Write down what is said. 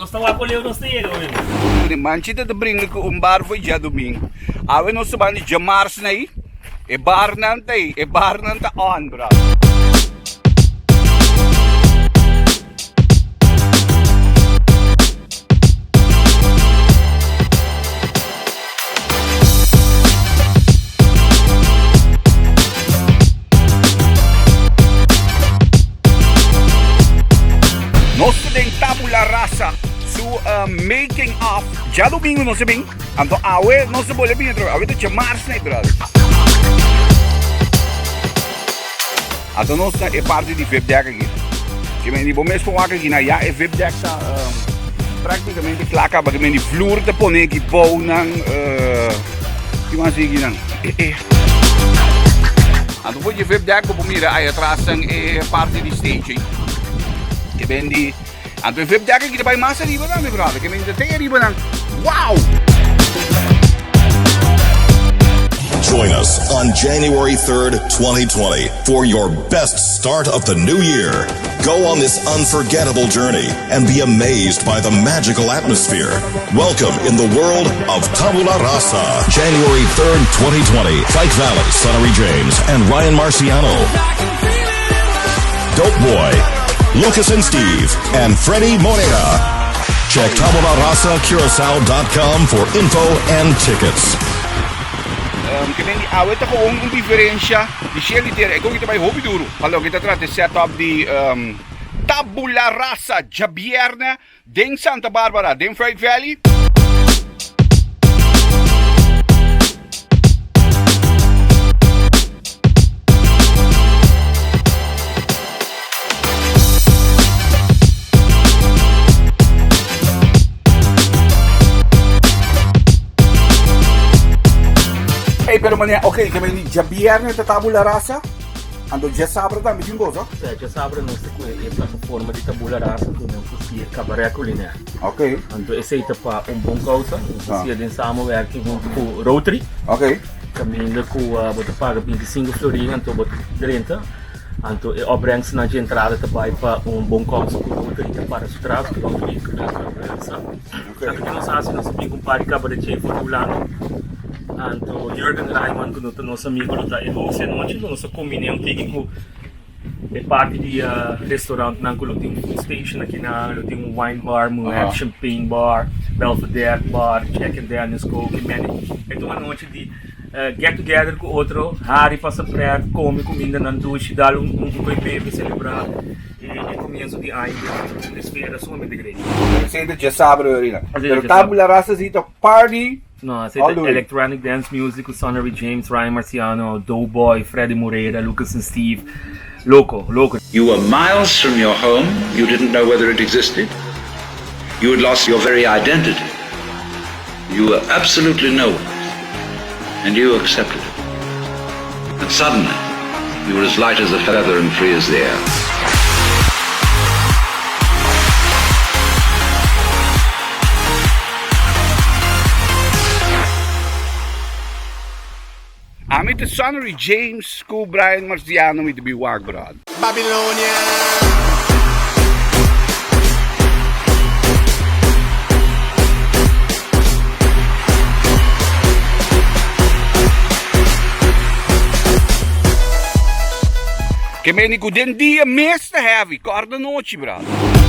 Nos ta wak oleu nos ta yega hoy. Di manchita ta bringa ku un bar for djadumingu. Awe nos ta ban di djamars na ei. E barnan ta ei, e barnan ta on, bro. Nos ta den Tabula Rasa su uh, making of. Djadomingo nos a bin, anto awe nos a bole bin atrobe. Awe ta djamars night, brother. Anto nos na e parti di VIP deck aki. Ke men di bo mes por wak aki na ya e VIP deck ta um, prácticamente klaar kaba. Ke men di vloer ta pone aki bou nan uh, ki mas aki nan. Eh, eh. Anto voor je VIP deck bo por mira ahí atrás nan e parti di stage. Ke men di Anto e VIP deck aki ta bai mas ariba tambe brother. Ke men di ta te ariba nan. Wow! Join us on January 3rd, 2020 for your best start of the new year. Go on this unforgettable journey and be amazed by the magical atmosphere. Welcome in the world of Tabula Rasa. January 3rd, 2020, Fike Valley, Sunnery James, and Ryan Marciano. Dope Boy, Lucas and Steve, and Freddie Moreira. Check tabularasacuracao.com for info and tickets. Um, ke men di awe ta gewoon un diferencia di shell di tera. E kon ta bai hopi duro. Pa loke ta trata e setup di um, Tabula Rasa djabierne den Santa Barbara, den Fruit Valley. Hey, pero manera, ok, ke men di djabierne ta Tabula Rasa, anto djasabra tambe tin cosa. Sí, djasabra nos ta kue e plataforma di Tabula Rasa ku nos ta sier Cabaret Culinair. Ok. Anto esei ta pa un bon causa, nos ta sier den samenwerking hunto ku Rotary. Ok. Kaminda ku bo ta paga 25 florin anto bo ta drenta. Anto e opbrengstnan dje entrada ta bai pa un bon causa ku Rotary ta para su tras, ku Rotary Club. Anto ke nos hasi, nos a bin ku un par di cabaretier for di Hulanda. Anto Jurgen Rijman ku no ta nos amigo lo ta e host e anochi, anto nos a kombiné un tiki ku e parti di restaurantnan ku lo tin food station akinan, lo tin un wine bar, Moet, champagne bar, Belvedere bar, Jack and Daniels, Coke, many. E ta un anochi di get together ku otro, hari, pasa pret, kome kumindanan dushi, dal un un koi bebe, selebrá e komienso di aña den un esfera sumamente great. Esei ta djasabra ahorita. Pero Tabula Rasa si ta party No, esei ta electronic dance music ku Sonnery James, Ryan Marciano, Doughboy, Freddy Moreira, Lucas and Steve. Loko, loko. You were miles from your home, you didn't know whether it existed, you had lost your very identity, you were absolutely no one, and you accepted it. And suddenly, you were as light as a feather and free as the air. Ami ta Sonnery James ku Brian Marciano mi ta bi wak brother. Babilonia. Ke meni ku den dia mes ta heavy, kòrda nochi brother.